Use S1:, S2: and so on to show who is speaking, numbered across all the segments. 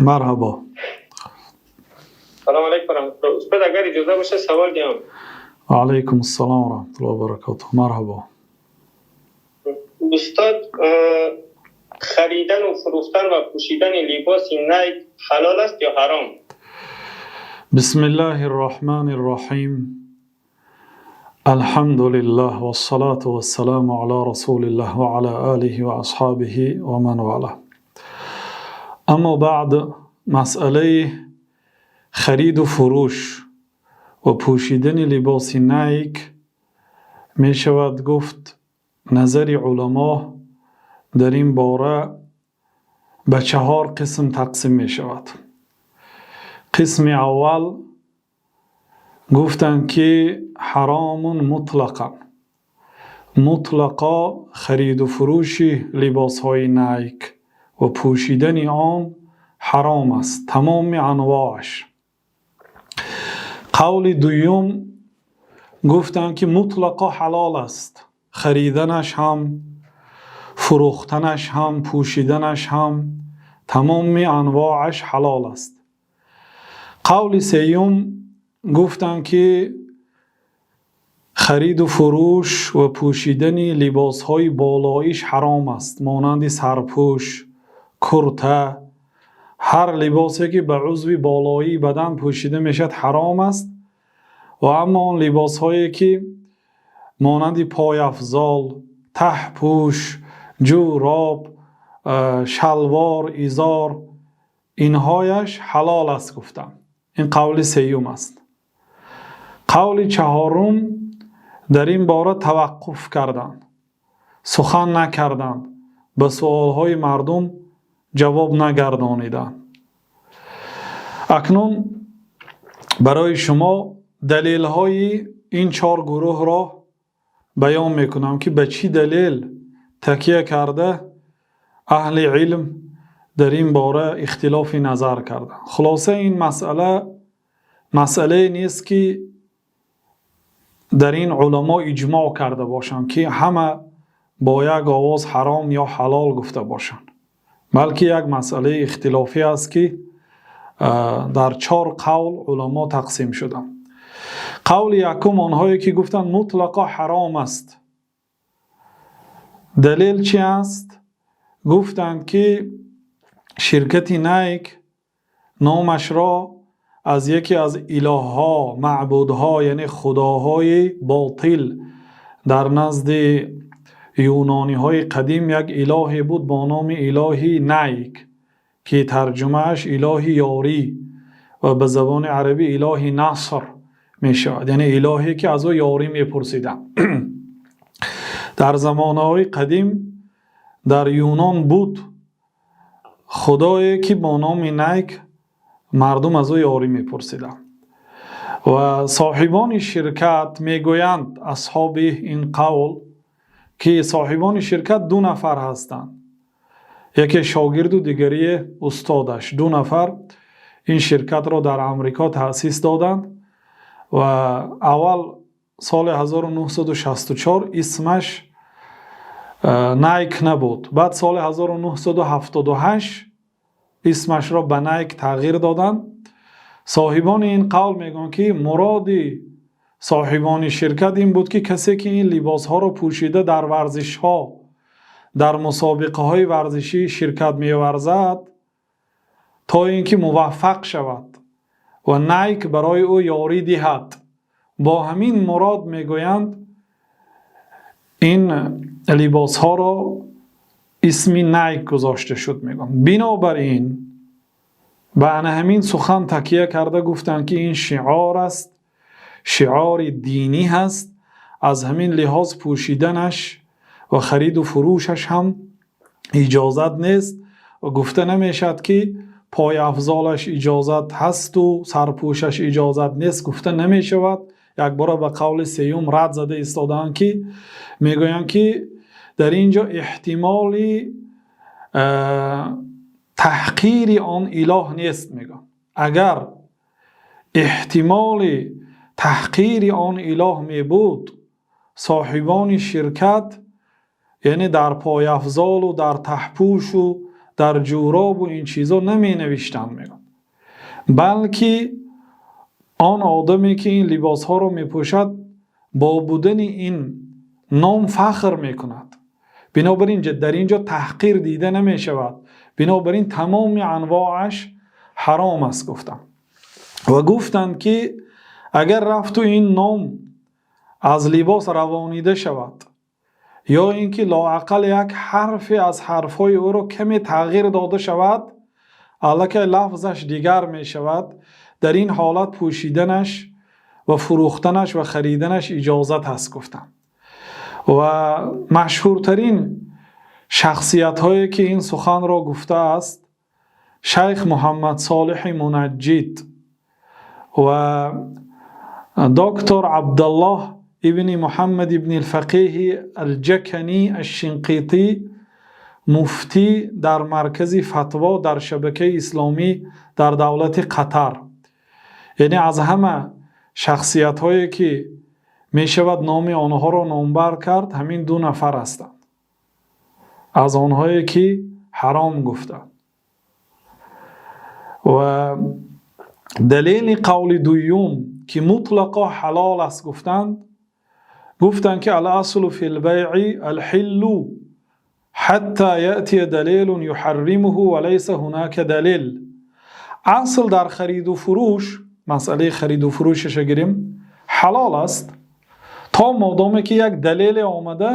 S1: Марҳабо.
S2: Салом алайкум раҳматуллоҳ. Устод, агар иҷоза бошад, савол диҳам.
S1: Ва алайкум ассалом ва раҳматуллоҳи ва баракотуҳ. Марҳабо.
S2: Устод, харидан ва фурӯхтан ва пӯшидани либоси Найк ҳалол аст ё ҳаром?
S1: Бисмиллаҳир Роҳманир Роҳим. Алҳамду лиллаҳ вассалоту вассаламу ала расулиллаҳ ва ала олиҳи ва асҳобиҳи ва ман валаҳ. Аммо баъд, масъалаи хариду фурӯш ва пӯшидани либоси Найк, мешавад гуфт, назари уламо дар ин бора ба чаҳор қисм тақсим мешавад. Қисми аввал гуфтанд, ки ҳаромун мутлақан, мутлақо хариду фурӯши либосҳои Найк ва пӯшидани он ҳаром аст, тамоми анвоаш. Қавли дуюм гуфтанд, ки мутлақо ҳалол аст, хариданаш ҳам, фурӯхтанаш ҳам, пӯшиданаш ҳам, тамоми анвоаш ҳалол аст. Қавли сеюм гуфтанд, ки хариду фурӯш ва пӯшидани либосҳои болоиш ҳаром аст, монанди сарпӯш, курта, ҳар либосе, ки ба узви болоии бадан пӯшида мешавад, ҳаром аст ва аммо он либосҳое, ки монанди пойафзол, таҳпӯш, ҷӯроб, шалвор, изор, инҳояш ҳалол аст, гуфтам. Ин қавли сеюм аст. Қавли чаҳорум дар ин бора таваққуф карданд, сухан накарданд, ба суолҳои мардум ҷавоб нагардониданд. Акнун барои шумо далелҳои ин чор гурӯҳро баён мекунам, ки ба чӣ далел такя карда аҳли илм дар ин бора ихтилофи назар карданд. Хулоса, ин масъала масъалае нест, ки дар ин уламо иҷмоъ карда бошанд, ки ҳама бо як овоз ҳаром ё ҳалол гуфта бошанд, балки як масъалаи ихтилофӣ аст, ки дар чор қавл уламо тақсим шуданд. Қавли якум, онҳое ки гуфтанд, мутлақо ҳаром аст. Далел чи аст? Гуфтанд, ки ширкати Найк номашро аз яке аз илоҳҳо, маъбудҳо, яъне худоҳои ботил, дар назди юнониҳои қадим як илоҳе буд бо номи илоҳи Найк, ки тарҷумааш илоҳи ёрӣ ва ба забони арабӣ илоҳи наср мешавад, яъне илоҳе, ки аз ӯ ёрӣ мепурсиданд. Дар замонаҳои қадим дар Юнон буд худое, ки бо номи Найк мардум аз ӯ ёрӣ мепурсиданд. Ва соҳибони ширкат мегӯянд, асҳоби ин қавл, ки соҳибони ширкат ду нафар ҳастанд, яке шогирду дигарие устодаш. Ду нафар ин ширкатро дар Амрико таъсис доданд ва аввал соли 1964 исмаш Найк набуд, баъд соли 1978 исмашро ба Найк тағйир доданд. Соҳибони ин қавл мегӯянд, ки муроди соҳибони ширкат ин буд, ки касе, ки ин либосҳоро пӯшида дар варзишҳо, дар мусобиқаҳои варзишӣ ширкат меварзад, то ин ки муваффақ шавад ва Найк барои ӯ ёрӣ диҳад. Бо ҳамин мурод, мегӯянд, ин либосҳоро исми Найк гузошта шуд, мегӯянд. Бинобар ин ба ана ҳамин сухан такя карда гуфтанд, ки ин шиор аст, шиори динӣ ҳаст, аз ҳамин лиҳоз пӯшиданаш ва хариду фурӯшаш ҳам иҷозат нест ва гуфта намешавад, ки пойафзолаш иҷозат ҳасту сарпӯшаш иҷозат нест, гуфта намешавад. Якбора ба қавли сеюм рад зада истодаанд, ки мегӯянд, ки дар ин ҷо эҳтимоли таҳқири он илоҳ нест. Мегӯянд, агар эҳтимоли таҳқири он илоҳ мебуд, соҳибони ширкат, яъне дар пойафзолу дар таҳпӯшу дар Дар ҷӯробу ин чизо наменавиштанд, мегӯянд, балки он одаме, ки ин либосҳоро мепӯшад, бо будани ин ном фахр мекунад. Бинобар ин дар ин ҷо таҳқир дида намешавад. Бинобар ин тамоми анвоаш ҳаром аст, гуфтанд. Ва гуфтанд, ки агар рафту ин ном аз либос равонида шавад ё ин ки лоақал як ҳарфе аз ҳарфҳои ӯро каме тағйир дода шавад, аллакай лафзаш дигар мешавад, дар ин ҳолат пӯшиданаш ва фурӯхтанаш ва хариданаш иҷозат ҳаст, гуфтанд. Ва машҳуртарин шахсиятҳое, ки ин суханро гуфтааст, шайх Муҳаммад Солиҳи Мунаҷҷид ва доктор Абдаллоҳ ибни Муҳаммад ибни Фақеҳи Алҷаканӣ Ашшинқитӣ, муфтӣ дар маркази фатво дар шабакаи исломӣ дар давлати Қатар. Яъне аз ҳама шахсиятҳое, ки мешавад номи онҳоро номбар кард, ҳамин ду нафар ҳастанд аз онҳое, ки ҳаром гуфтанд. Ва далели қавли дуюм, ки мутлақо ҳалол аст гуфтанд, гуфтанд, ки الأصل في البيع الحل حتى يأتي دليل يحرمه وليس هناك دليل. Асл дар хариду фурӯш, масъалаи хариду фурӯшаша гирем, ҳалол аст, то модоме ки як далеле омада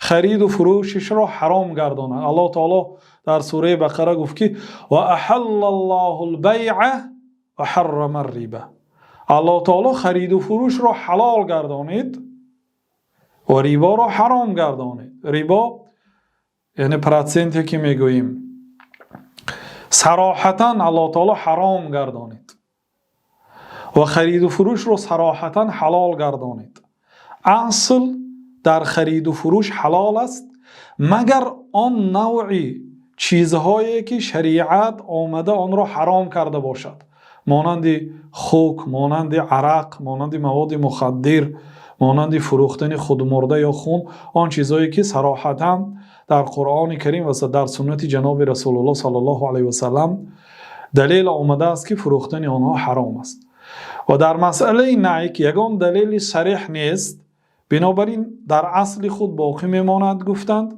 S1: хариду фурӯшашро ҳаром гардонад. Аллоҳ таоло дар сураи Бақара гуфт, ки وأحل الله البيع وحرم الربا. Аллоҳ таоло хариду фурӯшро ҳалол гардонид ва риборо ҳаром гардонид. Рибо яъне проценте, ки мегӯем, сароҳатан Аллоҳ таоло ҳаром гардонид ва хариду фурӯшро сароҳатан ҳалол гардонид. Асл дар хариду фурӯш ҳалол аст, магар он навъи чизҳое, ки шариат омада онро ҳаром карда бошад, монанди хук, монанди арақ, монанди маводи мухаддир, монанди фурӯхтани худмурда ё хун, он чизҳое, ки сароҳатан дар Қуръони Карим ва дар суннати ҷаноби Расулуллоҳ саллаллоҳу алайҳи васалам далел омадааст, ки фурӯхтани онҳо ҳаром аст. Ва дар масъалаи Найк ягон далели сареҳ нест, бинобар ин дар асли худ боқӣ мемонад, гуфтанд,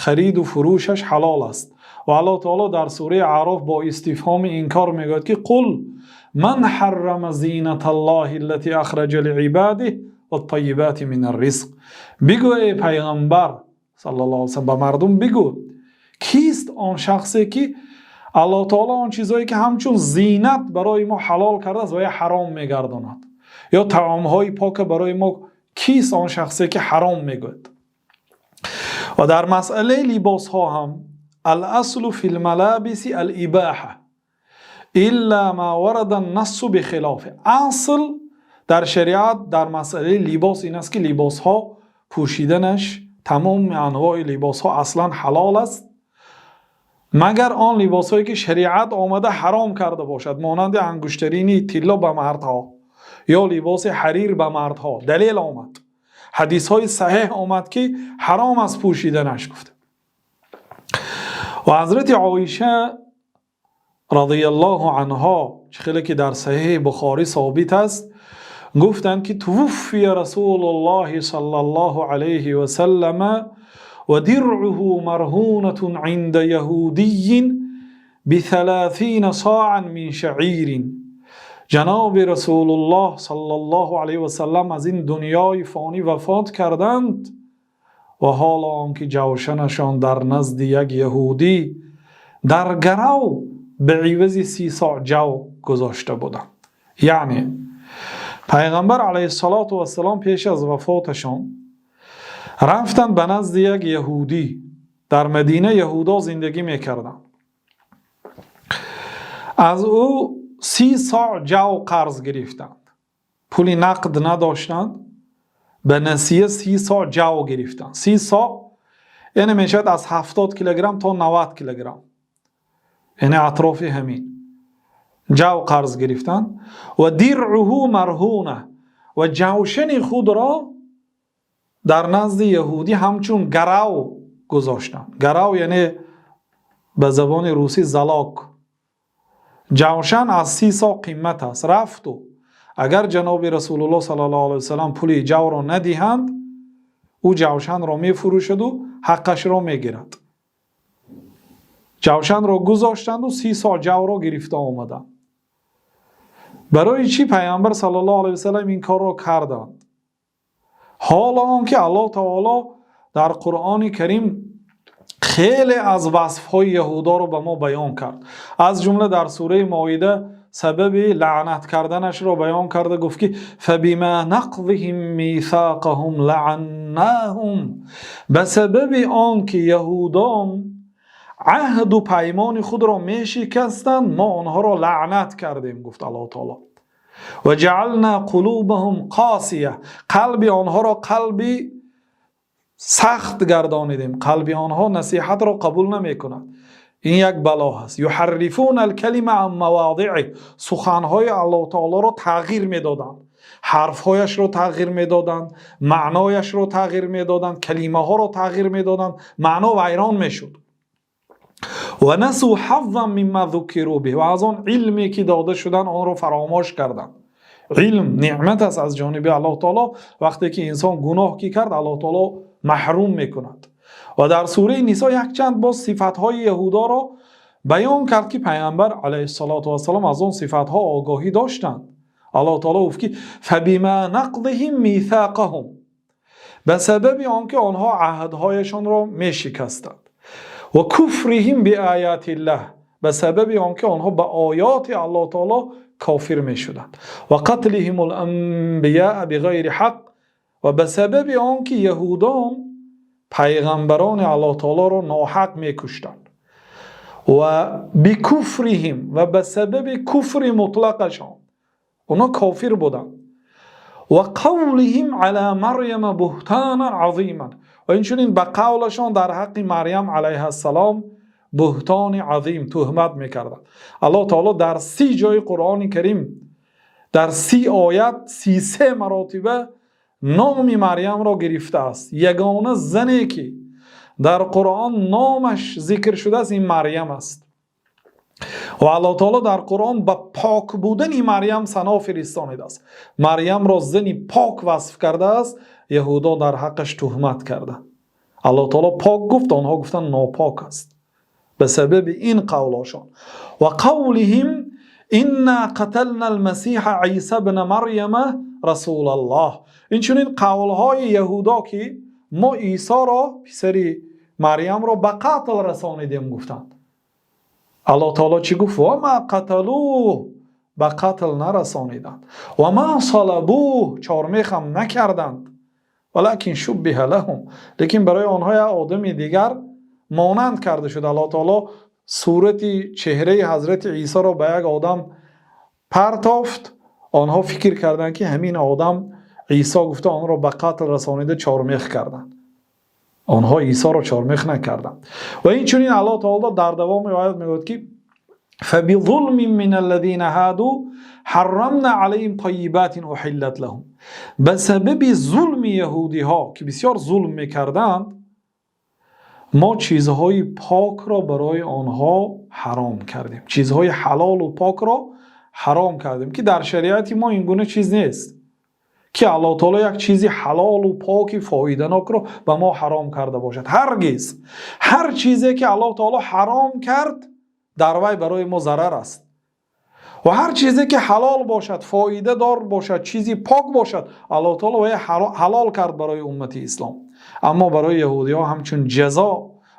S1: хариду фурӯшаш ҳалол аст. Ва Аллоҳ таоло дар сураи Аъроф бо истифҳоми инкор мегӯяд, ки قل من حرم زينة الله التي أخرج لعباده والطيبات من الرزق. Бигӯ, эй пайғамбар саллаллоҳу алайҳи васаллам, ба мардум бигӯ, кист он шахсе, ки Аллоҳ таоло он чизҳое, ки ҳамчун зинат барои мо ҳалол кардааст, ва я ҳаром мегардонад, ё таомҳои пока барои мо, кист он шахсе, ки ҳаром мегӯяд? Ва дар масъалаи либосҳо ҳам الأصل في الملابس الإباحة إلا ما ورد النص بخلافه. Асл дар шариат дар масъалаи либос ин аст, ки либосҳо пӯшиданаш, тамоми анвои либосҳо аслан ҳалол аст, магар он либосҳое, ки шариат омада ҳаром карда бошад, монанди ангуштарини тилло ба мардҳо ё либоси ҳарир ба мардҳо. Далел омад, ҳадисҳои саҳеҳ омад, ки ҳаром аст пӯшиданаш, гуфта. Ва ҳазрати Оиша радиаллоҳу анҳо, чӣ хеле ки дар Саҳеҳи Бухорӣ собит аст, гуфтанд, ки توفي رسول الله صلى الله عليه وسلم ودرعه مرهونة عند يهودي ب30 صاعا من شعير. Ҷаноби Расулуллоҳ саллаллоҳу алайҳи васаллам аз ин дунёи фонӣ вафот карданд ва ҳоло он ки ҷавшанашон дар назди як яҳудӣ дар гарав ба ивази 30 соъ ҷав гузошта буданд. Яъне пайғамбар алайҳиссалоту вассалом пеш аз вафоташон рафтанд ба назди як яҳудӣ. Дар Мадина яҳудо зиндагӣ мекарданд. Аз ӯ 30 соъ ҷав қарз гирифтанд. Пули нақд надоштанд, ба насия 30 соъ ҷав гирифтанд. 30 соъ яъне мешавад аз 70 килограмм то 90 килограмм, яъне атрофи ҳамин ҷав қарз гирифтанд. ودرعه مرهونة, ва ҷавшани худро дар назди яҳудӣ ҳамчун гарав гузоштанд. Гарав яъне Ба забони русӣ залог. Ҷавшан аз 30 со қимат аст. Рафту агар ҷаноби Расулуллоҳ саллаллоҳу алайҳи васаллам пули ҷавро надиҳанд, ӯ ҷавшанро мефурӯшаду ҳаққашро мегирад. Ҷавшанро гузоштанду 30 со ҷавро гирифта омаданд. Барои чӣ Пайғамбар саллаллоҳу алайҳи васаллам ин корро карданд, ҳоло он ки Аллоҳ таоло дар Қуръони Карим хеле аз васфҳои яҳудоро ба мо баён кард? Аз ҷумла дар сураи Моида сабаби лаънат карданашро баён карда гуфт, ки فبما نقضهم ميثاقهم لعناهم. Ба сабаби он ки яҳудон аҳду паймони худро мешикастанд, мо онҳоро лаънат кардем, гуфт Аллоҳ таоло. وجعلنا قلوبهم قاسية. Қалби онҳоро қалби сахт гардонидем, қалби онҳо насиҳатро қабул намекунад. Ин як бало ҳаст. يحرفون الكلم عن مواضعه. Суханҳои Аллоҳ таолоро тағйир медоданд, ҳарфҳояшро тағйир медоданд, маънояшро тағйир медоданд, калимаҳоро тағйир медоданд, маъно вайрон мешуд. ونسوا حظا مما ذكروا به. Ва аз он илме ки дода шуданд, онро фаромӯш карданд. Илм неъмат аст аз ҷониби Аллоҳ таоло. Вақте ки инсон гуноҳ ки кард, Аллоҳ таоло маҳрум мекунад. Ва дар сураи Нисо якчанд боз сифатҳои яҳудоро баён кард, ки Пайғамбар алайҳиссалоту вассалом аз он сифатҳо огоҳӣ доштанд. Аллоҳ таоло гуфт, ки فبما نقضهم ميثاقهم. Ба сабаби он ки онҳо аҳдҳояшонро мешикастанд. وكفرهم بآيات الله. Ба сабаби он ки онҳо ба оёти Аллоҳ таоло кофир мешуданд. وقتلهم الأنبياء بغير حق. Ва ба сабаби он ки яҳудон пайғамбарони Аллоҳ таолоро ноҳақ мекуштанд. وبكفرهم. Ва ба сабаби куфри мутлақашон, онҳо кофир буданд. وقولهم على مريم بهتانا عظيما. Ва инчунин ба қавлашон дар ҳаққи Марьям алайҳассалом буҳтони азим туҳмат мекарданд. Аллоҳ таоло дар 30 ҷои Қуръони Карим, дар 30 оят, 33 маротиба номи Марьямро гирифтааст. Ягона зане ки дар Қуръон номаш зикр шудааст, ин Марьям аст. Ва Аллоҳ таоло дар Қуръон ба пок будани Марьям сано фиристонидааст, Марьямро зани пок васф кардааст. Яҳудо дар ҳаққаш туҳмат карда. Аллоҳ таоло пок гуфт, онҳо гуфтанд нопок аст. Ба сабаби ин қавлошон. وقولهم إنا قتلنا المسيح عيسى ابن مريم رسول الله. Инчунин қавлҳои яҳудо, ки мо Исоро, писари Марьямро, ба қатл расонидем, гуфтанд. Аллоҳ таоло чӣ гуфт? وما قتلوه. Ба қатл нарасониданд. وما صلبوه. Чормехам накарданд. ولكن شبه لهم. Лекин барои онҳо як одами дигар монанд карда шуд. Аллоҳ таоло сурати чеҳраи ҳазрати Исоро ба як одам партофт, онҳо фикр карданд, ки ҳамин одам Исо гуфта, онро ба қатл расонида, чормех карданд. Онҳо Исоро чормех накарданд. Ва инчунин Аллоҳ таоло дар давоми оят мегӯяд, ки فبظلم من الذين هادوا حرمنا عليهم طيبات أحلت لهم. Ба сабаби зулми яҳудиҳо, ки бисёр зулм мекарданд, мо чизҳои покро барои онҳо ҳаром кардем, чизҳои ҳалолу покро ҳаром кардем, ки дар шариати мо ин гуна чиз нест, ки Аллоҳ таоло як чизи ҳалолу поки фоиданокро ба мо ҳаром карда бошад. Ҳаргиз. Ҳар чизе ки Аллоҳ таоло ҳаром кард, дар вай барои мо зарар аст. Ва ҳар чизе ки ҳалол бошад, фоидадор бошад, чизи пок бошад, Аллоҳ таоло вай ҳалол кард барои уммати ислом. Аммо барои яҳудиҳо ҳамчун ҷазо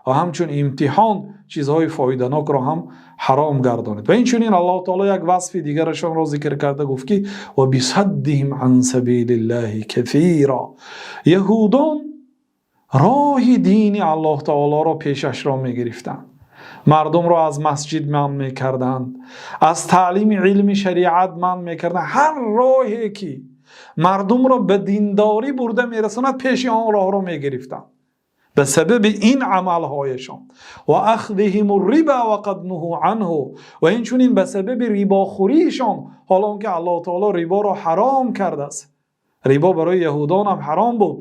S1: ва ҳамчун имтиҳон чизҳои фоиданокро ҳам ҳаром гардонид. Ва инчунин Аллоҳ таоло як васфи дигарашонро зикр карда гуфт, ки وبصدهم عن سبيل الله كثيرا. Яҳудон роҳи дини Аллоҳ таолоро пешашро мегирифтанд, мардумро аз масҷид манъ мекарданд, аз таълими илми шариат манъ мекарданд. Ҳар роҳе ки мардумро ба диндорӣ бурда мерасонад, пеши он роҳро мегирифтанд. Ба сабаби ин амалҳояшон. وأخذهم الربا وقد نهوا عنه. Ва инчунин ба сабаби рибохӯриишон, ҳоло он ки Аллоҳ таоло риборо ҳаром кардааст. Рибо барои яҳудонам ҳаром буд,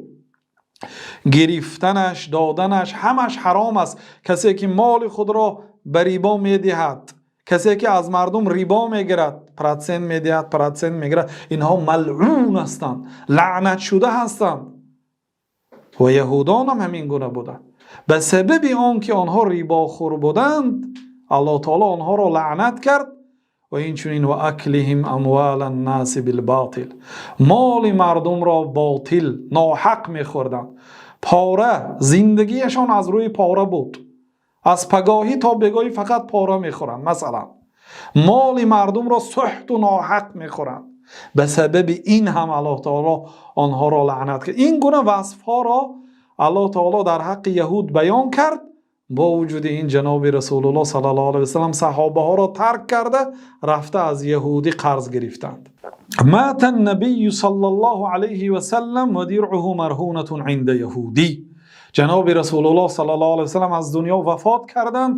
S1: гирифтанаш, доданаш, ҳамаш ҳаром аст. Касе ки моли худро Ба рибо медиҳад, касе ки аз мардум рибо мегирад, процент медиҳад, процент мегирад, инҳо малъун ҳастанд, лаънатшуда ҳастанд. Ва яҳудон ҳам ҳамин гуна буданд. Ба сабаби он ки онҳо рибохӯр буданд, Аллоҳи таъоло онҳоро лаънат кард. Ва инчунин وأكلهم أموال الناس بالباطل, моли мардумро ботил, ноҳақ мехӯрданд. Пора, зиндагиашон аз рӯи пора буд. Аз пагоҳӣ то бегоҳӣ фақат пора мехӯранд. Масалан, моли мардумро суҳту ноҳақ мехӯранд. Ба сабаби ин ҳам Аллоҳ таоло онҳоро лаънат кард. Ин гуна васфҳоро Аллоҳ таоло дар ҳаққи яҳуд баён кард. Бо вуҷуди ин, ҷаноби Расулуллоҳ саллаллоҳу алайҳи васаллам саҳобаҳоро тарк карда рафта, аз яҳудӣ қарз гирифтанд. مات النبي صلى الله عليه وسلم ودرعه مرهونة عند يهودي. Ҷаноби Расулуллоҳ саллаллоҳу алайҳи васаллам аз дунё вафот карданд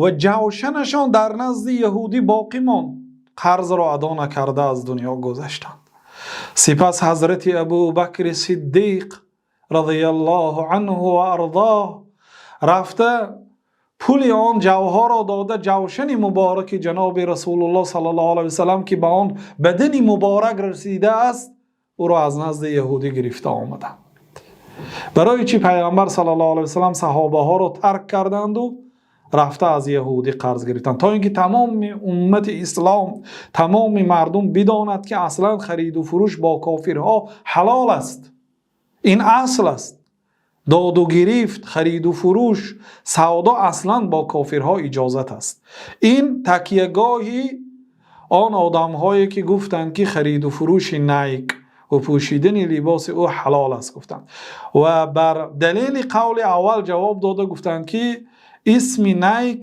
S1: ва ҷавшанашон дар назди яҳудӣ боқӣ монд. Қарзро адо накарда аз дунё гузаштанд. Сипас ҳазрати Абубакри Сиддиқ разияллоҳу анҳу ва арзоҳ рафта, пули он ҷавҳоро дода, ҷавшани мубораки ҷаноби Расулуллоҳ саллаллоҳу алайҳи васаллам, ки ба он бадани муборак расидааст, ӯро аз назди яҳудӣ гирифта омаданд. Барои чӣ Пайғамбар саллаллоҳу алайҳи васаллам саҳобаҳоро тарк карданду рафта аз яҳудӣ қарз гирифтанд? То ин ки тамоми уммати ислом, тамоми мардум бидонад, ки аслан хариду фурӯш бо кофирҳо ҳалол аст. Ин асл аст. Доду гирифт, хариду фурӯш, савдо аслан бо кофирҳо иҷозат аст. Ин такягоҳи он одамҳое ки гуфтанд, ки хариду фурӯши Найк ва пӯшидани либоси ӯ ҳалол аст, гуфтанд. Ва бар далели қавли аввал ҷавоб дода гуфтанд, ки исми Найк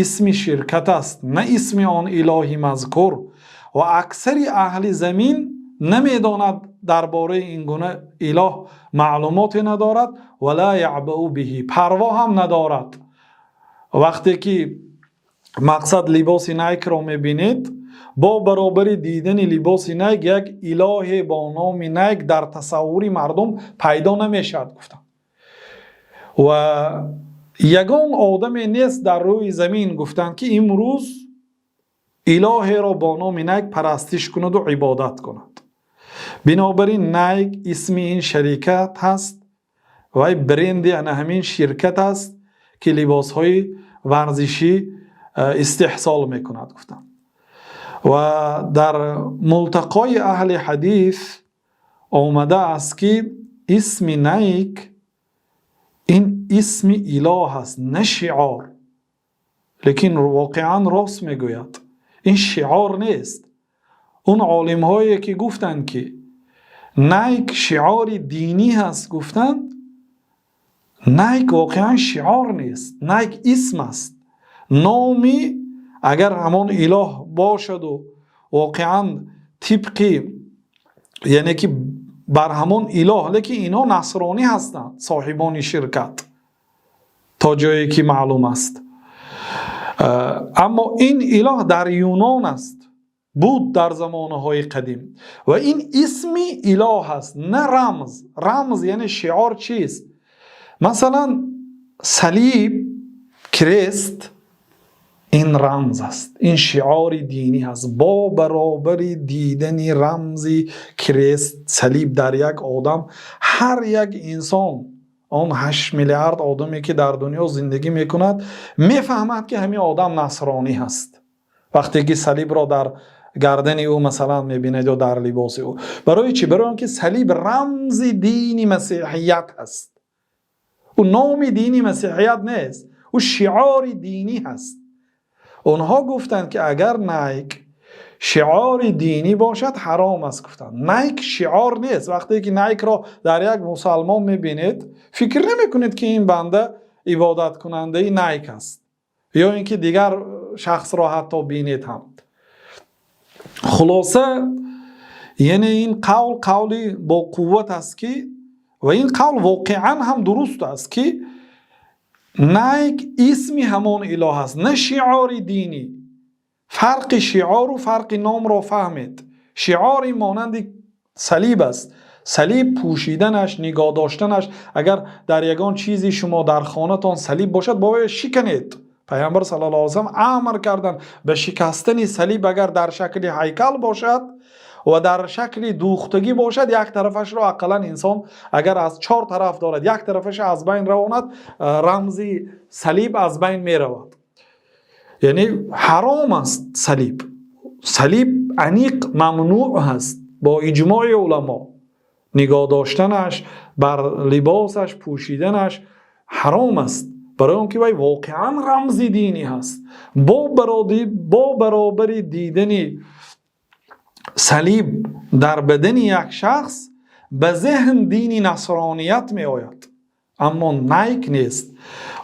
S1: исми ширкат аст, на исми он илоҳи мазкур, ва аксари аҳли замин намедонад, дар бораи ин гуна илоҳ маълумоте надорад. ولا يعبأ به, парво ҳам надорад. Вақте ки мақсад либоси Найкро мебинед, бо баробари дидани либоси Найк як илоҳе бо номи Найк дар тасаввури мардум пайдо намешавад, гуфтанд. Ва ягон одаме нест дар рӯи замин, гуфтанд, ки имрӯз илоҳеро бо номи Найк парастиш кунаду ибодат кунад. Бинобар ин Найк исми ин шарикат ҳаст, вай бренди ана ҳамин ширкат аст, ки либосҳои варзишӣ истеҳсол мекунад, гуфтанд. Ва дар Мултақои аҳли ҳадис омадааст, ки исми Найк ин исми илоҳ аст, на шиор. Лекин воқеан рост мегӯяд, ин шиор нест. Он олимҳое ки гуфтанд, ки Найк шиори динӣ ҳаст, гуфтанд, Найк воқеан шиор нест, Найк исм аст, номи. Агар ҳамон илоҳ бошаду воқеан тибқи, яъне ки бар ҳамон илоҳ, лекин инҳо насронӣ ҳастанд, соҳибони ширкат, то ҷое ки маълум аст. Аммо ин илоҳ дар Юнон аст, буд дар замонаҳои қадим, ва ин исми илоҳ аст, на рамз. Рамз, яъне шиор чист? Масалан, салиб, крест, ин рамз аст, ин шиори динӣ аст. Бо баробари дидани рамзи крест, салиб дар як одам, ҳар як инсон, он 8 миллиард одаме ки дар дунё зиндагӣ мекунад, мефаҳмад, ки ҳамин одам насронӣ ҳаст, вақте ки салибро дар гардани ӯ, масалан, мебинад ё дар либоси ӯ. Барои чӣ? Барои он ки салиб рамзи дини масеҳият ҳаст. Ӯ номи дини масеҳият нест, ӯ шиори динӣ ҳаст. Онҳо гуфтанд, ки агар Найк шиори динӣ бошад, ҳаром аст, гуфтанд. Найк шиор нест. Вақте ки Найкро дар як мусалмон мебинед, фикр намекунед, ки ин банда ибодаткунандаи Найк аст, ё ин ки дигар шахсро ҳатто бинед ҳам. Хулоса, яъне ин қавл қавли бо қувват аст, ки ва ин қавл воқеан ҳам дуруст аст, ки Найк исми ҳамон илоҳ аст, на шиори динӣ. Фарқи шиору фарқи номро фаҳмед. Шиори монанди салиб аст. Салиб пӯшиданаш, нигоҳ доштанаш, агар дар ягон чизи шумо дар хонатон салиб бошад, бояд шиканед, Паёмбар саллаллоҳу алайҳи васаллам амр карданд ба шикастани салиб, агар дар шакли ҳайкал бошад ва дар шакли дӯхтагӣ бошад, як тарафашро ақаллан инсон агар аз чор тараф дорад, як тарафашро аз байн равонад, рамзи салиб аз байн меравад. Яъне ҳаром аст салиб. Салиб аниқ мамнӯъ аст бо иҷмои уламо. Нигоҳ доштанаш бар либосаш, пӯшиданаш ҳаром аст, барои он ки вай воқеан рамзи динӣ ҳаст. Бо баробари дидани салиб дар бадани як шахс ба зеҳн дини насроният меояд, аммо Найк нест.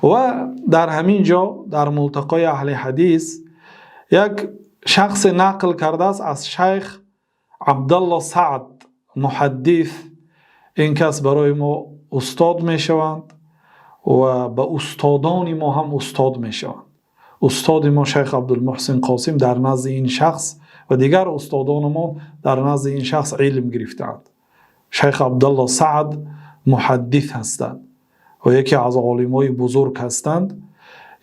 S1: Ва дар ҳамин ҷо дар Мултақои аҳли ҳадис як шахсе нақл кардааст аз шайх Абдалло Саъд муҳаддис. Ин кас барои мо устод мешаванд ва ба устодони мо ҳам устод мешаванд. Устоди мо шайх Абдулмуҳсин Қосим дар назди ин шахс ва дигар устодонамон дар назди ин шахс илм гирифтаанд. Шайх Абдалло Саъд муҳаддис ҳастанд ва яке аз олимои бузург ҳастанд.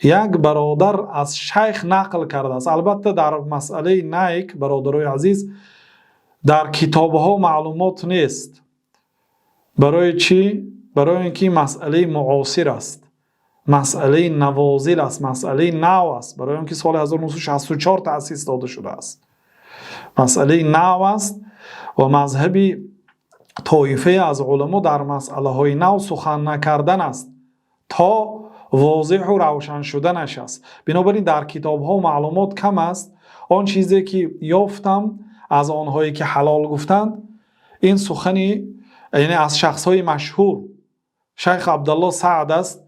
S1: Як бародар аз шайх нақл кардааст. Албатта, дар масъалаи Найк, бародарои азиз, дар китобҳо маълумот нест. Барои чӣ? Барои ин ки масъалаи муосир аст, масъалаи навозил аст, масъалаи нав аст, барои он ки соли 1964 таъсис дода шудааст, масъалаи нав аст ва мазҳаби тоифае аз уламо дар масъалаҳои нав сухан накардан аст, то возеҳу равшан шуданаш аст. Бинобар ин дар китобҳо маълумот кам аст. Он чизе ки ёфтам аз онҳое ки ҳалол гуфтанд, ин сухани, яъне аз шахсҳои машҳур, шайх Абдалло Саъд аст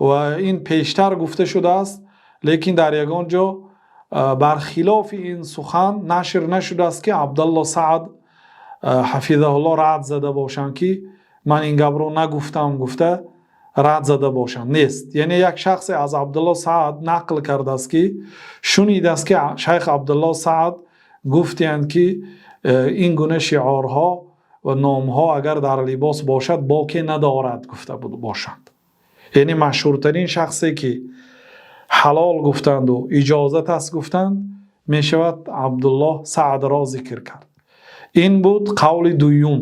S1: ва ин пештар гуфта шудааст, лекин дар ягон ҷо бар хилофи ин сухан нашр нашудааст, ки Абдалло Саъд ҳафизаҳулло рад зада бошанд, ки ман ин гапро нагуфтам гуфта рад зада бошанд, нест. Яъне як шахсе аз Абдулло Саъд нақл кардааст, ки шунидааст, ки шайх Абдулло Саъд гуфтиянд, ки ин гуна шиорҳо ва номҳо агар дар либос бошад, боке надорад гуфта бошанд. Яъне машҳуртарин шахсе ки ҳалол гуфтанду иҷозат аст гуфтанд, мешавад Абдуллоҳ Саъдро зикр кард. Ин буд қавли дуюм,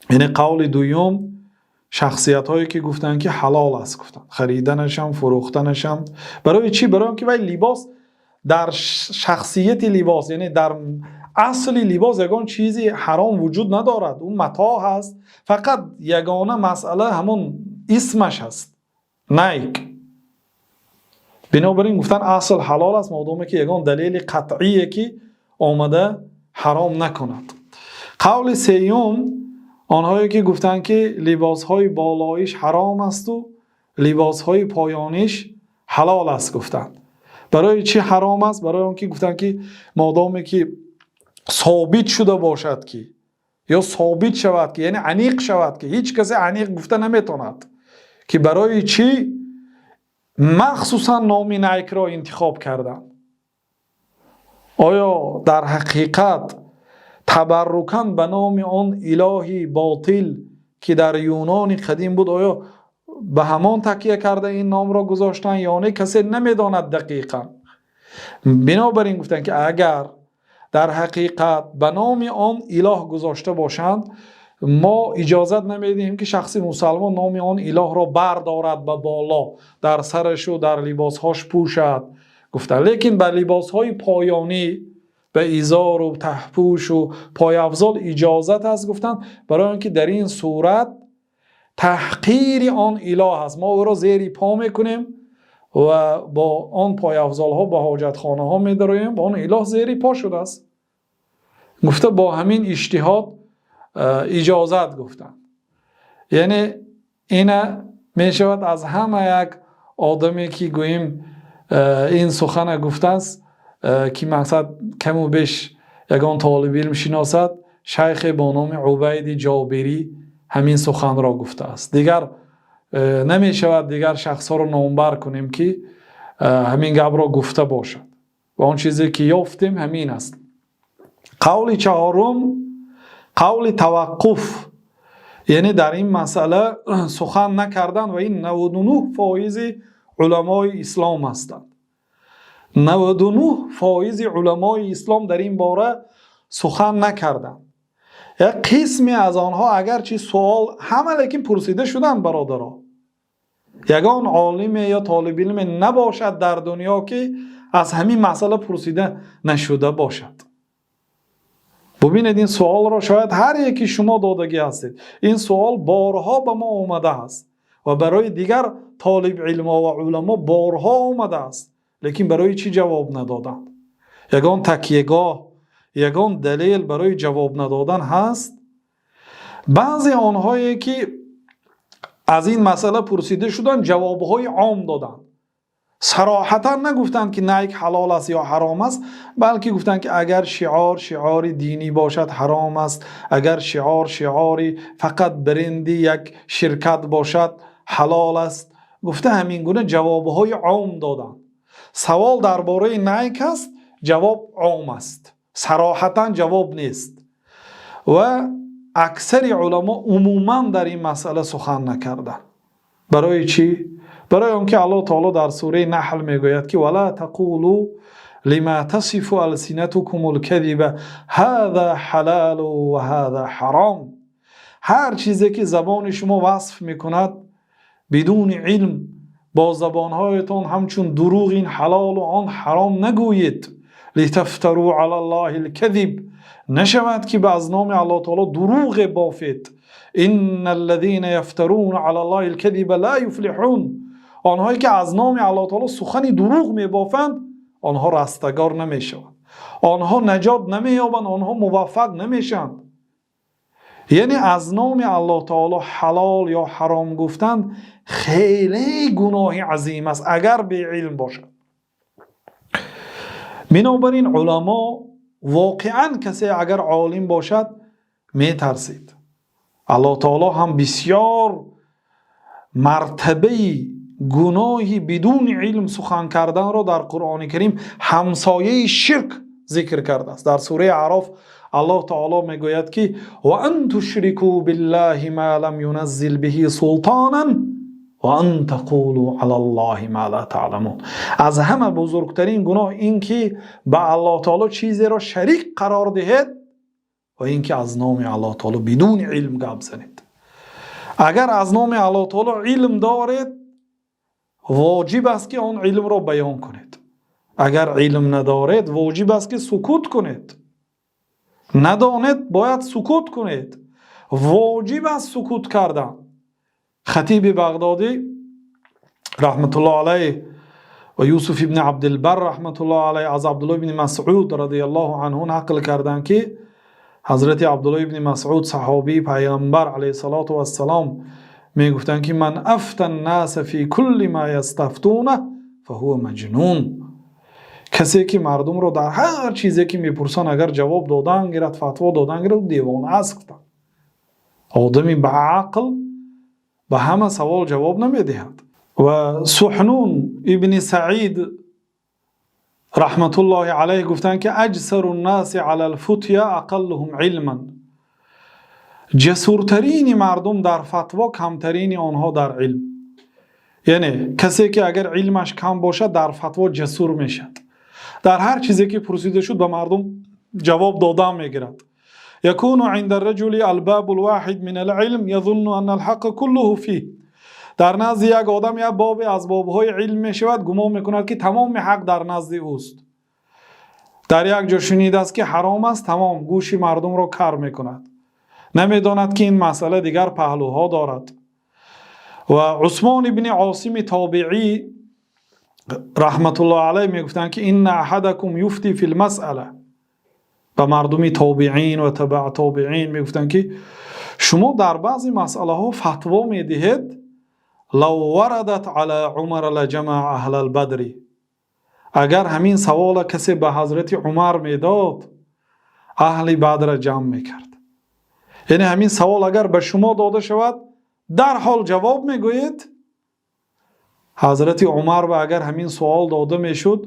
S1: яъне қавли дуюм, шахсиятҳое ки гуфтанд, ки ҳалол аст гуфтанд, хариданашам, фурӯхтанашам. Барои чӣ? Барои он ки вай либос дар шахсияти либос, яъне дар асли либос ягон чизи ҳаром вуҷуд надорад, ӯ матоъ ҳаст. Фақат ягона масъала ҳамон исмаш аст, Найк. Бинобар ин гуфтан асл ҳалол аст, модоме ки ягон далели қатъие ки омада ҳаром накунад. Қавли сеюм, онҳое ки гуфтанд, ки либосҳои болоиш ҳаром асту либосҳои поёниш ҳалол аст гуфтанд. Барои чӣ ҳаром аст? Барои он ки гуфтанд, ки модоме ки собит шуда бошад, ки ё собит шавад, ки яъне аниқ шавад, ки ҳеҷ касе аниқ гуфта наметавонад, ки барои чӣ махсусан номи Найкро интихоб карданд. Оё дар ҳақиқат табаррукан ба номи он илоҳи ботил, ки дар Юнони қадим буд, оё ба ҳамон такя карда ин номро гузоштанд ё не, касе намедонад дақиқан. Бинобар ин гуфтанд, ки агар дар ҳақиқат ба номи он илоҳ гузошта бошанд, мо иҷозат намедиҳем, ки шахси мусалмон номи он илоҳро бардорад ба боло, дар сарашу дар либосҳош пӯшад гуфтанд. Лекин ба либосҳои поёнӣ, ба изору таҳпӯшу пойафзол иҷозат аст гуфтанд, барои он ки дар ин сурат таҳқири он илоҳ аст, мо ӯро зери по мекунем ва бо он пойафзолҳо ба ҳоҷатхонаҳо медароем, он илоҳ зери по шудааст гуфта, бо ҳамин иҷтиҳод иҷозат гуфтанд. Яъне ина мешавад аз ҳама як одаме ки гӯем ин сухана гуфтааст, ки мақсад каму беш ягон толиби илм шиносад, шайхе бо номи Убайди Ҷобирӣ ҳамин суханро гуфтааст. Дигар намешавад дигар шахсҳоро номбар кунем, ки ҳамин гапро гуфта бошад, ва он чизе ки ёфтем, ҳамин аст. Қавли чаҳорум, қавли таваққуф, яъне дар ин масъала сухан накардан, ва ин 99 фоизи Уламои ислом ҳастанд. 99 фоизи уламои ислом дар ин бора сухан накарданд. Як қисме аз онҳо, агарчи суол ҳама, лекин пурсида шуданд. Бародаро, ягон олиме ё толибилме набошад дар дунё, ки аз ҳамин масъала пурсида нашуда бошад. Бубинед, ин суолро шояд ҳар яки шумо додагӣ ҳастед. Ин суол борҳо ба мо омадааст ва барои дигар толибилмо ва уламо борҳо омадааст, лекин барои чӣ ҷавоб надоданд? Ягон такягоҳ, ягон далел барои ҷавоб надодан ҳаст? Баъзе онҳое ки аз ин масъала пурсида шуданд, ҷавобҳои ом доданд. Сароҳатан нагуфтанд, ки Найк ҳалол аст ё ҳаром аст, балки гуфтанд, ки агар шиор шиори динӣ бошад, ҳаром аст, агар шиор шиори фақат бренди як ширкат бошад, ҳалол аст, гуфта, ҳамин гуна ҷавобҳои ом доданд. Савол дар бораи Найк аст, ҷавоб ом аст, сароҳатан ҷавоб нест. Ва аксари уламо умуман дар ин масъала сухан накарданд. Барои чӣ? Барои он ки Аллоҳ таоло дар сураи Наҳл мегӯяд, ки ولا تقولوا لما تصف ألسنتكم الكذب هذا حلال وهذا حرام. Ҳар чизе ки забони шумо васф мекунад, бидуни илм бо забонҳоятон ҳамчун дурӯғ ин ҳалолу он ҳаром нагӯед. لتفتروا على الله الكذب, нашавад ки ба аз номи Аллоҳ таоло дурӯғе бофед. إن الذين يفترون على الله الكذب لا يفلحون. Онҳое ки аз номи Аллоҳ таоло сухани дурӯғ мебофанд, онҳо растагор намешаванд, онҳо наҷот намеёбанд, онҳо муваффақ намешаванд. Яъне аз номи Аллоҳ таоло ҳалол ё ҳаром гуфтан хеле гуноҳи азим аст, агар беилм бошад. Бинобар ин уламо воқеан, касе агар олим бошад, метарсид. Аллоҳ таоло ҳам бисёр мартабаи гуноҳи бидуни илм сухан карданро дар Қуръони Карим ҳамсояи ширк зикр кардааст. Дар сураи Аъроф Аллоҳ таоло мегӯяд, ки وأن تشركوا بالله ما لم ينزل به سلطانا وأن تقولوا على الله ما لا تعلمون. Аз ҳама бузургтарин гуноҳ ин ки ба Аллоҳ таоло чизеро шарик қарор диҳед ва ин ки аз номи Аллоҳ таоло бидуни илм гап занед. Агар аз номи Аллоҳ таоло илм доред, воҷиб аст, ки он илмро баён кунед. Агар илм надоред, воҷиб аст, ки сукут кунед. Надонед, бояд сукут кунед, воҷиб аст сукут кардан. Хатиби Бағдодӣ раҳматуллоҳ алайҳ ва Юсуф ибни Абдилбар раҳматуллоҳ алайҳ аз Абдуллоҳ ибни Масъуд радиаллоҳу анҳу нақл карданд, ки ҳазрати Абдуллоҳ ибни Масъуд, саҳобии Пайғамбар алайҳиссалоту вассалом, мегуфтанд, ки من أفتى الناس في كل ما يستفتونه فهو مجنون. Касе ки мардумро дар ҳар чизе ки мепурсанд, агар ҷавоб додан гирад, фатво додан гирад, девона аст, гуфтанд. Одами ба ақл ба ҳама савол ҷавоб намедиҳад. Ва Суҳнун ибни Саид раҳматуллоҳи алайҳ гуфтанд, ки أجسر الناس على الفتيا أقلهم علما. Ҷасуртарини мардум дар фатво камтарини онҳо дар илм. Яъне касе ки агар илмаш кам бошад, дар фатво ҷасур мешавад, дар ҳар чизе ки пурсида шуд, ба мардум ҷавоб додан мегирад. يكون عند الرجل الباب الواحد من العلم يظن أن الحق كله فيه. Дар назди як одам як бобе аз бобҳои илм мешавад, гумон мекунад, ки тамоми ҳақ дар назди ӯст. Дар як ҷо шунидааст, ки ҳаром аст, тамом гӯши мардумро кар мекунад, намедонад, ки ин масъала дигар паҳлӯҳо дорад. Ва Усмон ибни Осими тобеӣ раҳматуллоҳ алайҳ мегуфтанд, ки إن أحدكم يفتي في المسألة. Ба мардуми тобеин ва табаа тобеин мегуфтанд, ки шумо дар баъзе масъалаҳо фатво медиҳед, لو وردت على عمر لجمع أهل البدر. Агар ҳамин савола касе ба ҳазрати Умар медод, аҳли Бадра ҷамъ мекард. Яъне ҳамин савол агар ба шумо дода шавад, дарҳол ҷавоб мегӯед. Ҳазрати Умар ба агар ҳамин суол дода мешуд,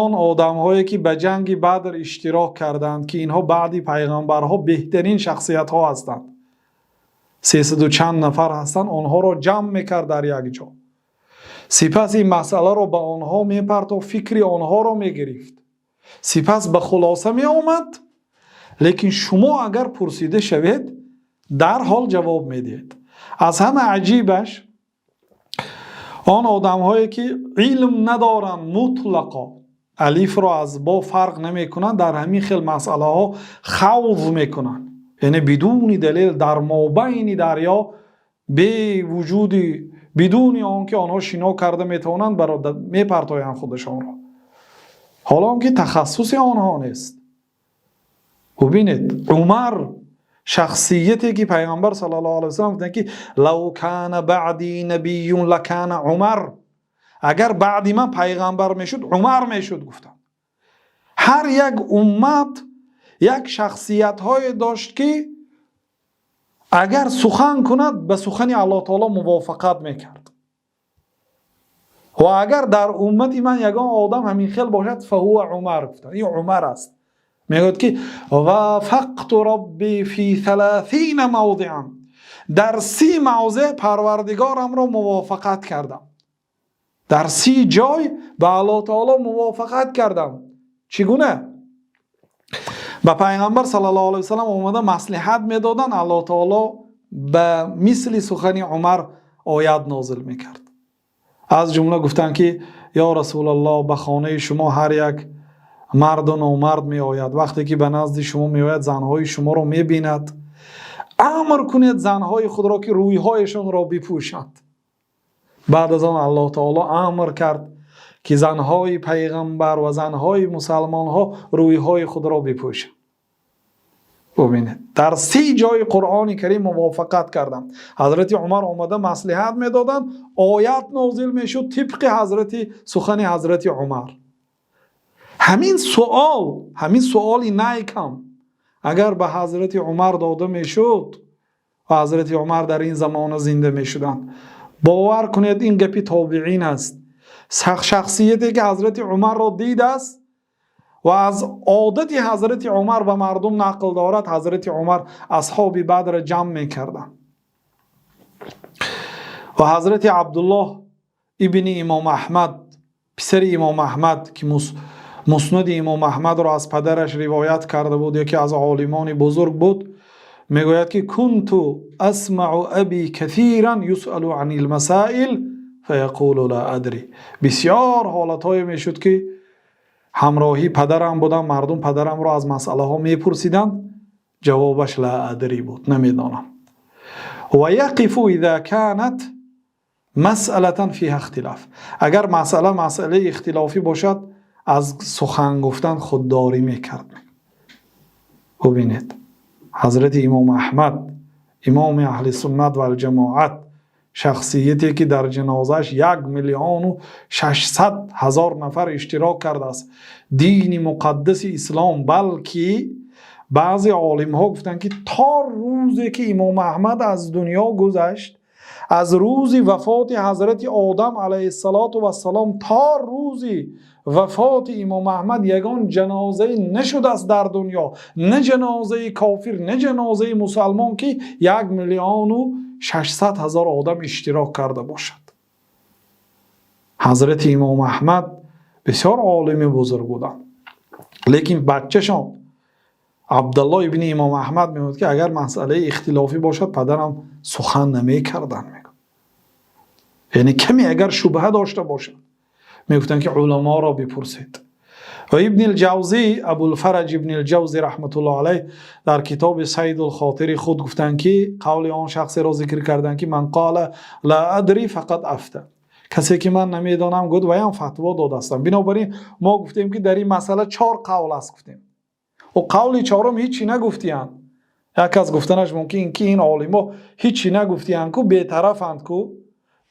S1: он одамҳое ки ба ҷанги Бадр иштирок карданд, ки инҳо баъди пайғамбарҳо беҳтарин шахсиятҳо ҳастанд, сесаду чанд нафар ҳастанд, онҳоро ҷамъ мекард дар як ҷо. Сипас ин масъаларо ба онҳо мепартофт, фикри онҳоро мегирифт, сипас ба хулоса меомад. Лекин шумо агар пурсида шавед, дарҳол ҷавоб медиҳед. Аз ҳама аҷибаш он одамҳое ки илм надоранд, мутлақан алифро аз бо фарқ намекунанд, дар ҳамин хел масъалаҳо хавз мекунанд, яъне бидуни далел дар мобайни дарё, бевуҷудӣ, бидуни он ки онҳо шино карда метавонанд, мепартоянд худашонро, ҳоло он ки тахассуси онҳо нест. Бубинед, Умар, шахсияте ки Паёмбар саллаллоҳу алайҳи васаллам гуфтанд, ки لو كان بعدي نبي لكان عمر, агар баъди ман пайғамбар мешуд, Умар мешуд, гуфтанд. Ҳар як уммат як шахсиятҳое дошт, ки агар сухан кунад, ба сухани Аллоҳ таоло мувофиқат мекард. Ва агар дар уммати ман ягон одам ҳамин хел бошад, فهو عمر, гуфтанд, ин Умар аст. Мегӯяд, ки وافقت ربي في 30 موضعا, дар 30 мавзеъ Парвардигорамро мувофиқат кардам, дар 30 ҷой ба Аллоҳ таоло мувофиқат кардам. Чӣ гуна? Ба Пайғамбар саллаллоҳу алайҳи васаллам омада маслиҳат медоданд, Аллоҳ таоло ба мисли сухани Умар оят нозил мекард. Аз ҷумла гуфтанд, ки ё Расулаллоҳ, ба хонаи шумо ҳар як марду номард меояд. Вақте ки ба назди шумо меояд, занҳои шуморо мебинад. Амр кунед занҳои худро, ки рӯйҳояшонро бипӯшанд. Баъд аз он Аллоҳ таоло амр кард, ки занҳои пайғамбар ва занҳои мусалмонҳо рӯйҳои худро бипӯшанд. Бубинед, дар 30 ҷои Қуръони Карим мувофиқат карданд. Ҳазрати Умар омада маслиҳат медоданд, оят нозил мешуд тибқи ҳазрати сухани ҳазрати Умар. Ҳамин суол, ҳамин суоли Найкам агар ба ҳазрати Умар дода мешуд ва ҳазрати Умар дар ин замона зинда мешуданд, бовар кунед, ин гапи тобиин аст, шахсияте ки ҳазрати Умарро дидааст ва аз одати ҳазрати Умар ба мардум нақл дорад. Ҳазрати Умар асҳоби Бадрро ҷамъ мекарданд ва ҳазрати Абдуллоҳ ибни Имом Аҳмад, писари Имом Аҳмад, ки Муснади Имом Аҳмадро аз падараш ривоят карда буд, яке аз олимони бузург буд, мегӯяд, ки كنت أسمع أبي كثيرا يسأل عن المسائل فيقول لا أدري. Бисёр ҳолатҳое мешуд, ки ҳамроҳи падарам будам, мардум падарамро аз масъалаҳо мепурсиданд, ҷавобаш لا أدري буд, намедонам. ويقف إذا كانت مسألة فيها اختلاف, агар масъала масъалаи ихтилофӣ бошад, аз сухан гуфтан худдорӣ мекард. Бубинед, ҳазрати Имом Аҳмад, имоми аҳли суннат валҷамоат, шахсияте ки дар ҷанозааш 1 600 000 нафар иштирок кардааст, дини муқаддаси ислом. Балки баъзе олимҳо гуфтанд, ки то рӯзе ки Имом Аҳмад аз дунё гузашт, аз рӯзи вафоти ҳазрати Одам алайҳиссалоту вассалом то рӯзи вафоти Имом Аҳмад ягон ҷанозае нашудааст дар дунё, на ҷанозаи кофир, на ҷанозаи мусалмон, ки 1 600 000 одам иштирок карда бошад. Ҳазрати Имом Аҳмад бисёр олими бузург буданд, лекин баччашон Абдалло ибни Имом Аҳмад мегӯяд, ки агар масъалаи ихтилофӣ бошад, падарам сухан намекарданд. Мегӯяд, яъне каме агар шубҳа дошта бошад, мегуфтанд, ки уламоро бипурсед. Ва Ибни Ҷавзӣ, Абулфараҷ Ибни Ҷавзӣ раҳматуллоҳ алайҳ, дар китоби Сайдулхотири худ гуфтанд, ки қавли он шахсеро зикр карданд, ки من قال لا أدري فقد أفتى, касе ки ман намедонам гуфт, ваям фатво додаастам. Бинобар ин мо гуфтем, ки дар ин масъала чор қавл аст, гуфтем. Ӯ қавли чорум ҳичи нагуфтиянд. Як кас гуфтанаш мумкин, ки ин олимо ҳичи нагуфтиянд ку, бетарафанд ку.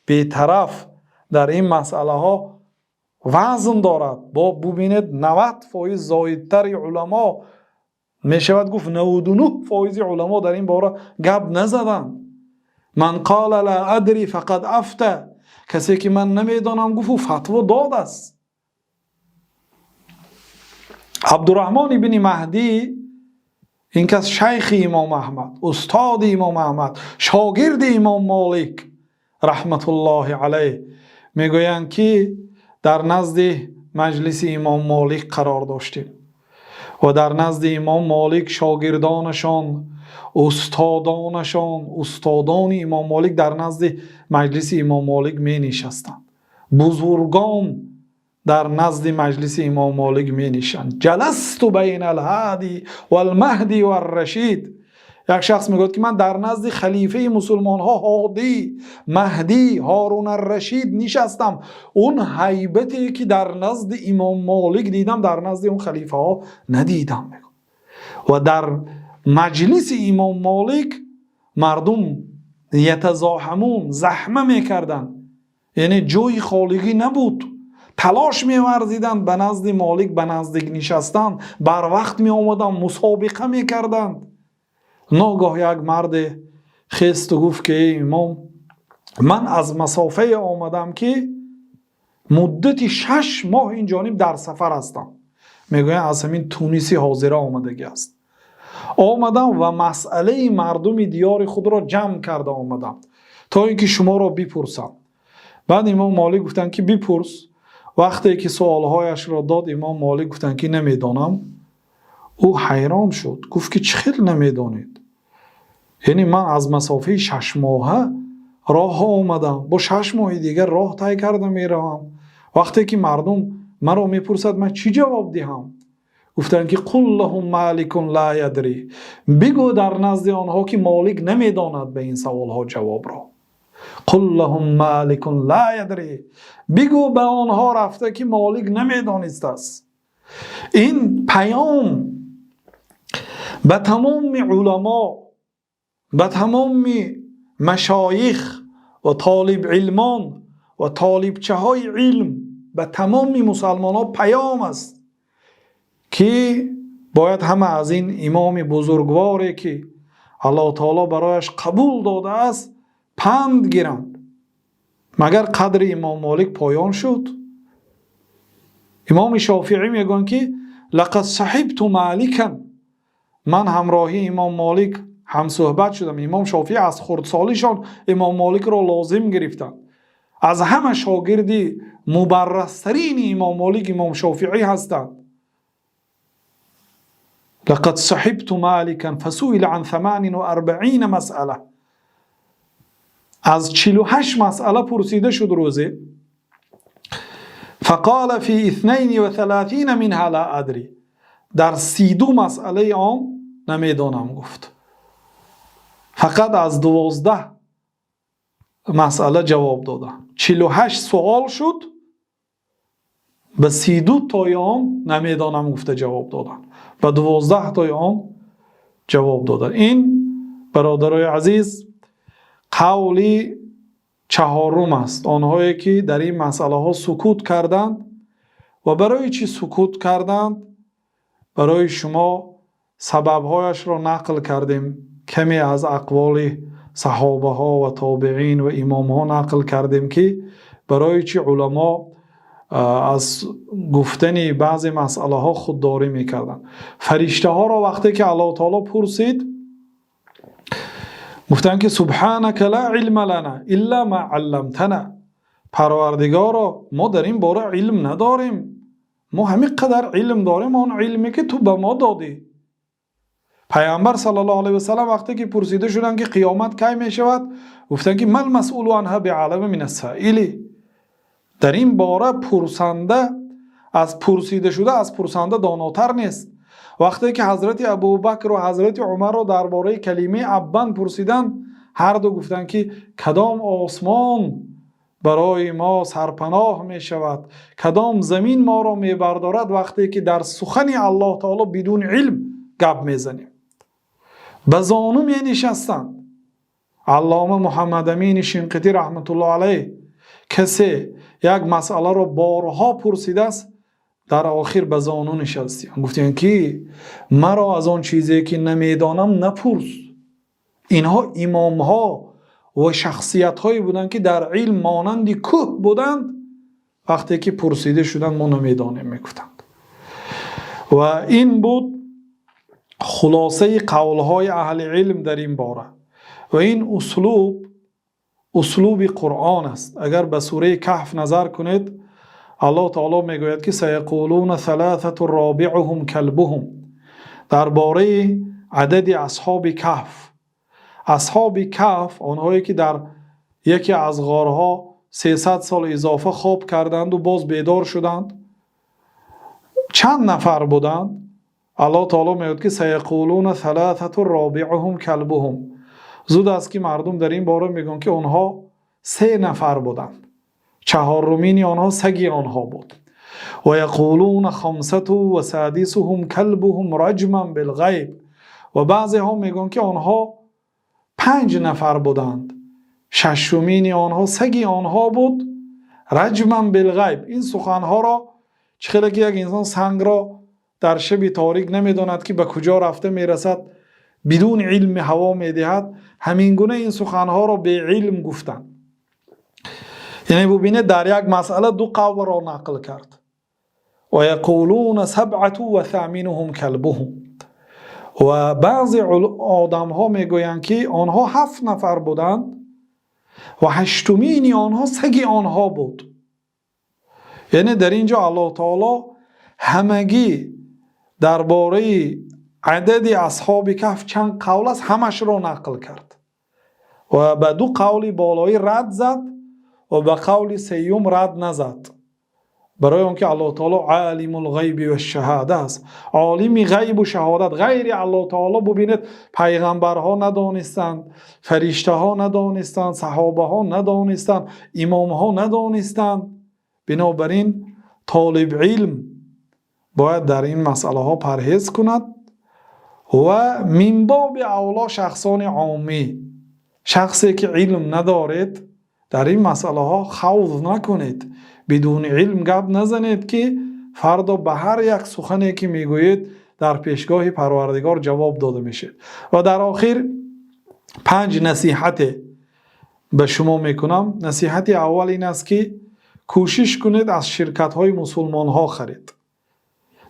S1: Бетараф дар ин масъалаҳо вазн дорад. Бо бубинед, 90% зоидтари уламо, мешавад гуфт, 99 фоизи уламо дар ин бора гап назаданд. من قال لا أدري فقد أفتى, касе ки ман намедонам гуфт, ӯ фатво додааст. Абдураҳмон ибни Маҳдӣ, ин кас шайхи Имом Аҳмад, устоди Имом Аҳмад, шогирди Имом Молик раҳматуллоҳи алайҳ, мегӯяд, ки Мегӯянд, ки дар назди маҷлиси имом Молик қарор доштем ва дар назди имом Молик шогирдонашон, устодонашон, устодони имом Молик дар назди маҷлиси имом Молик менишастанд. Бузургон дар назди маҷлиси имом Молик менишастанд. جلست بين الهادي والمهدي والرشيد. Як шахс мегӯяд, ки ман дар назди халифаи мусулмонҳо, Ҳодӣ, Маҳдӣ, Ҳорун ар-Рашид нишастам. Он ҳайбате ки дар назди имом Молик дидам, дар назди он халифаҳо надидам, мегӯяд. Ва дар маҷлиси имом Молик мардум يتزاحمون, заҳма мекарданд, яъне ҷои холигӣ набуд. Талош меварзиданд ба назди Молик ба наздик нишастан, барвақт меомаданд, мусобиқа мекарданд. Ногоҳ як марде хесту гуфт, ки эй имом, ман аз масофае омадам, ки муддати 6 моҳ ин ҷониб дар сафар ҳастам. Мегӯянд, аз ҳамин Туниси ҳозира омадагӣ аст. Омадам ва масъалаи мардуми диёри худро ҷамъ карда омадам, то ин ки шуморо бипурсам. Баъд имом Молик гуфтанд, ки бипурс. Вақте ки суолҳояшро дод, имом Молик гуфтанд, ки намедонам. Ӯ ҳайрон шуд, гуфт, ки чӣ хел намедонед? Яъне ман аз масофаи 6 моҳа роҳҳо омадам, бо 6 моҳи дигар роҳ тай карда меравам. Вақте ки мардум маро мепурсад, ман чӣ ҷавоб диҳам? Гуфтанд, ки قل لهم مالك لا يدري. Бигӯ дар назди онҳо, ки Молик намедонад ба ин саволҳо ҷавобро. قل لهم مالك لا يدري. Бигӯ ба онҳо рафта, ки Молик намедонистааст. Ин паём ба тамоми уламо, ба тамоми машоих ва толибилмон ва толибчаҳои илм, ба тамоми мусалмонҳо паём аст, ки бояд ҳама аз ин имоми бузургворе, ки Аллоҳу таоло барояш қабул додааст, панд гиранд. Магар қадри имом Молик поён шуд? Имоми Шофиӣ мегӯянд, ки لقد صحبت مالكا. Ман ҳамроҳи имом Молик ҳамсӯҳбат шудам. Имом Шофиӣ аз хурдсолишон имом Моликро лозим гирифтанд. Аз ҳама шогирди мубарразтарини имом Молик имом Шофиӣ ҳастанд. لقد صحبت مالكا فسئل عن 48 مسألة. Аз 48 масъала пурсида шуд рӯзе. فقال في 32 منها لا أدري. Дар 32 масъалаи он намедонам гуфт. Фақат аз 12 масъала ҷавоб дода. 48 суол шуд, ба 32 тои он намедонам гуфта ҷавоб доданд, ба 12 тои он ҷавоб доданд. Ин, бародарои азиз, қавли чаҳорум аст, онҳое ки дар ин масъалаҳо сукут карданд. Ва барои чӣ сукут карданд, барои шумо сабабҳояшро нақл кардем. Каме аз ақволи саҳобаҳо ва тобеин ва имомҳо нақл кардем, ки барои чӣ уламо аз гуфтани баъзе масъалаҳо худдорӣ мекарданд. Фариштаҳоро вақте ки Аллоҳу таоло пурсид, гуфтанд, ки سبحانك لا علم لنا إلا ما علمتنا. Парвардигоро, мо дар ин бора илм надорем. Мо ҳамин қадар илм дорем, он илме ки ту ба мо додӣ. Пайғамбар صلى الله عليه وسلم вақте ки пурсида шуданд, ки қиёмат кай мешавад, гуфтанд, ки ما المسؤول عنها بأعلم من السائل. Дар ин бора пурсанда аз пурсида шуда аз пурсанда донотар нест. Вақте ки ҳазрати Абубакр ва ҳазрати Умарро дар бораи калимаи аббан пурсиданд, ҳарду гуфтанд, ки кадом осмон барои мо сарпаноҳ мешавад, кадом замин моро мебардорад, вақте ки дар сухани Аллоҳ таоло бидуни илм гап мезанем? Ба зону менишастанд. Аллома Муҳаммадамини Шинқитӣ رحمة الله عليه, касе як масъаларо борҳо пурсидааст, дар охир ба зону нишастем, гуфтем, ки маро аз он чизе ки намедонам напурс. Инҳо имомҳо ва шахсиятҳое буданд, ки дар илм монанди кӯҳ буданд. Вақте ки пурсида шуданд, мо намедонем мегуфтанд. Ва ин буд хулосаи қавлҳои аҳли илм дар ин бора. Ва ин услуб Услуби Қуръон аст. Агар ба сураи Каҳф назар кунед, Аллоҳ таоло мегӯяд, ки سيقولون ثلاثة رابعهم كلبهم. Дар бораи адади Асҳоби Каҳф, Асҳоби Каҳф, онҳое ки дар яке аз ғорҳо 300 сол изофа хоб карданду боз бедор шуданд, чанд нафар буданд? Аллоҳ таоло мегӯяд, ки سيقولون ثلاثة رابعهم كلبهم. Зуд аст, ки мардум дар ин бора мегӯянд, ки онҳо се нафар буданд, чаҳорумини онҳо саги онҳо буд. ويقولون خمسة وسادسهم كلبهم رجما بالغيب. Ва баъзеҳо мегӯянд, ки онҳо панҷ нафар буданд, шашумини онҳо саги онҳо буд. رجما بالغيب. Ин суханҳоро чӣ хеле ки як инсон сангро дар шаби торик намедонад, ки ба куҷо рафта мерасад, бидуни илми ҳаво медиҳад, ҳамин гуна ин суханҳоро беилм гуфтанд. Яъне бубинед, дар як масъала ду қавлро нақл кард. ويقولون سبعة وثامنهم كلبهم. Ва баъзе одамҳо мегӯянд, ки онҳо ҳафт нафар буданд ва ҳаштумини онҳо саги онҳо буд. Яъне дар ин ҷо Аллоҳ таоло ҳамагӣ дар бораи адади Асҳоби Каҳф чанд қавл аст, ҳамашро нақл кард ва ба ду қавли болоӣ рад зад ва ба қавли сеюм рад назад, барои он ки Аллоҳ таоло عالم الغيب والشهادة аст, олими ғайбу шаҳодат. Ғайри Аллоҳ таоло, бубинед, пайғамбарҳо надонистанд, фариштаҳо надонистанд, саҳобаҳо надонистанд, имомҳо надонистанд. Бинобар ин толибилм бояд дар ин масъалаҳо парҳез кунад ва من باب أولى шахсони оммӣ, шахсе ки илм надоред, дар ин масъалаҳо хавз накунед, бидуни илм гап назанед, ки фардо ба ҳар як сухане ки мегӯед, дар пешгоҳи Парвардигор ҷавоб дода мешавед. Ва дар охир панҷ насиҳате ба шумо мекунам. Насиҳати аввал ин аст, ки кӯшиш кунед, аз ширкатҳои мусулмонҳо харед.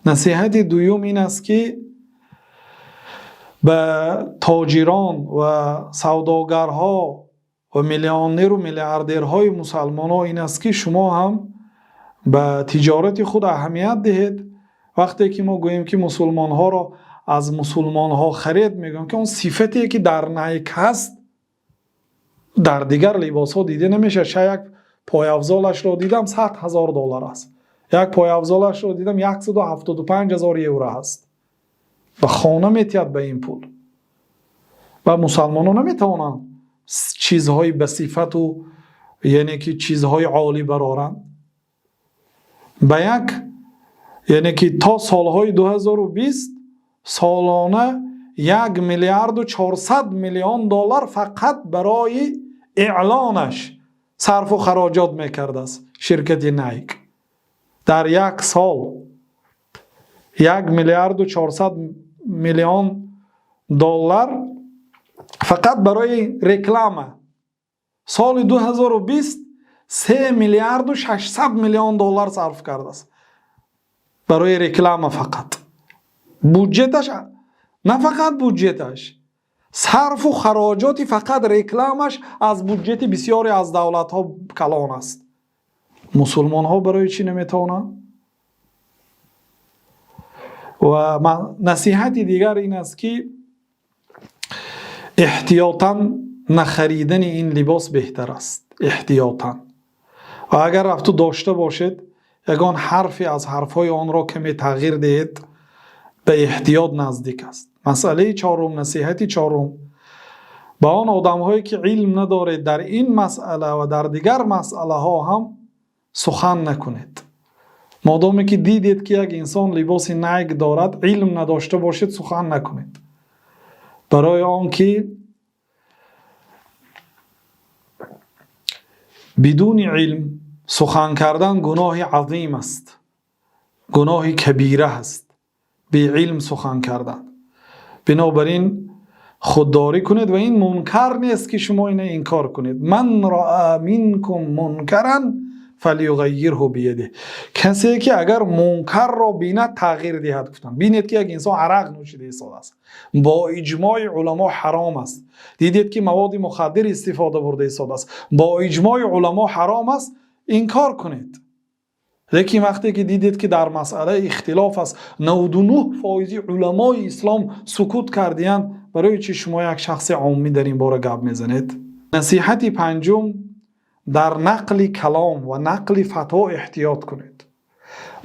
S1: Насиҳати дуюм ин аст, ки ба тоҷирон ва савдогарҳо ва миллионеру миллиардерҳои мусалмонҳо ин аст, ки шумо ҳам ба тиҷорати худ аҳамият диҳед. Вақте ки мо гӯем, ки мусулмонҳоро аз мусулмонҳо харед, мегӯям, ки он сифате ки дар Найк ҳаст, дар дигар либосҳо дида намешавад. Ша як пойафзолашро дидам, 100 000 доллар аст, як пойафзолашро дидам, 175 000 евро аст ва хона метиҳад ба ин пул. Ва мусалмонҳо наметавонанд чизҳои ба сифату, яъне ки чизҳои олӣ бароранд ба як, яъне ки то солҳои 2020 солона 1 миллиарду 400 миллион доллар фақат барои эълонаш сарфу хароҷот мекардааст ширкати Найк. Дар як сол 1 миллиарду 400 миллион доллар фақат барои реклама. Соли 2020 3 миллиарду 600 миллион доллар сарф кардааст барои реклама фақат. Буҷеташ, на фақат буҷеташ, сарфу хароҷоти фақат рекламаш аз буҷети бисёре аз давлатҳо калон аст. Мусулмонҳо барои чӣ наметавонанд? Ва насиҳати дигар ин аст, ки эҳтиётан нахаридани ин либос беҳтар аст, эҳтиётан. Ва агар рафту дошта бошед, ягон ҳарфе аз ҳарфҳои онро каме тағйир диҳед, ба эҳтиёт наздик аст. Масъалаи чорум, насиҳати чорум ба он одамҳое ки илм надоред: дар ин масъала ва дар дигар масъалаҳо ҳам сухан накунед. Модоме ки дидед, ки як инсон либоси Найк дорад, илм надошта бошед, сухан накунед, барои он ки бидуни илм сухан кардан гуноҳи азим аст, гуноҳи кабира аст беилм сухан кардан. Бинобар ин худдорӣ кунед ва ин мункар нест, ки шумо ина инкор кунед. من رأى منكم منكرا فليغيره بيده. Касе ки агар мункарро бинад, тағйир диҳад, гуфтанд. Бинед, ки як инсон арақ нӯшида истодааст, бо иҷмои уламо ҳаром аст. Дидед, ки маводи мухаддир истифода бурда истодааст, бо иҷмои уламо ҳаром аст, инкор кунед. Лекин вақте ки дидед, ки дар масъала ихтилоф аст, 99 фоизи уламои ислом сукут кардиянд, барои чӣ шумо як шахси оммӣ дар ин бора гап мезанед? Насиҳати панҷум: дар нақли калом ва нақли фатво эҳтиёт кунед.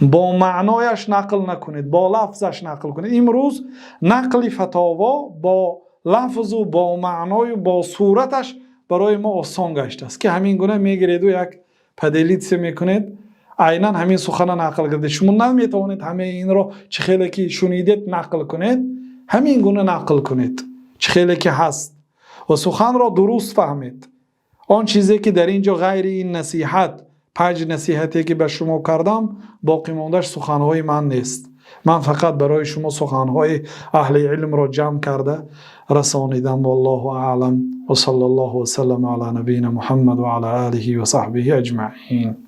S1: Бо маънояш нақл накунед, бо лафзаш нақл кунед. Имрӯз нақли фатово бо лафзу бо маъною бо сураташ барои мо осон гаштааст, ки ҳамин гуна мегиреду як поделиться мекунед, айнан ҳамин сухана нақл кардед. Шумо наметавонед ҳамаи инро чӣ хеле ки шунидед нақл кунед. Ҳамин гуна нақл кунед, чӣ хеле ки ҳаст, ва суханро дуруст фаҳмед. Он чизе ки дар ин ҷо ғайри ин насиҳат, панҷ насиҳате ки ба шумо кардам, боқӣ мондааш суханҳои ман нест. Ман фақат барои шумо суханҳои аҳли илмро ҷамъ карда расонидам. Валлоҳу аълам, ва саллаллоҳу васаллама ала набийина Муҳаммад ва ала олиҳи ва саҳбиҳи аҷмаин.